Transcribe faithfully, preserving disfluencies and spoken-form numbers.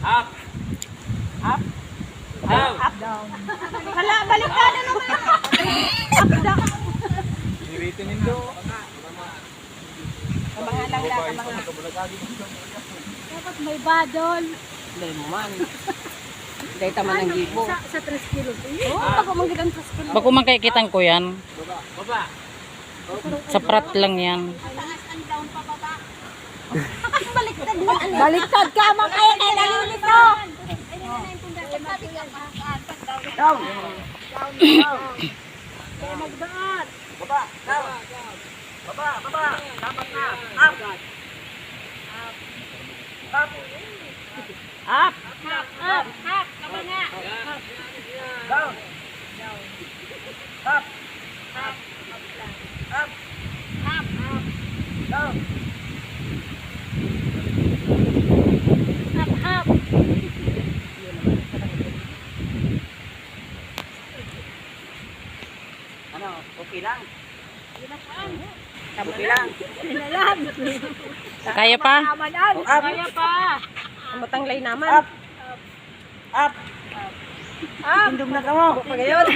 Up. Up. Down. Up. Down. Hala, baliktad, ano? Up, down. Iritin nindo. Kabangan lang da, kabangan. Dapat may badol. Dali mo man. Dahil tama ng gibo. Sa, sa tres kilos. Oo, bako man gid ang tres kilos. Bako man kaya kitang ko yan. Baba. Sa prat lang yan. Mataas ang down pababa. Baliktad na. Baliktad ka, Mang Ed. Ay, nalilito. Down. Down. Down. Kaya magdaan. Baba. Down. Baba, baba. Dapat na. Up. Up. Up. Up. Up. Up. Kabanga. Down. Up. Up. Up. Up. Up. Down. Up, up. Ano, okay lang? Okay lang. Kaya pa? Up. Kaya pa. Matanglay naman. Up. Up. Up. Tindog na kamo. Pagayon.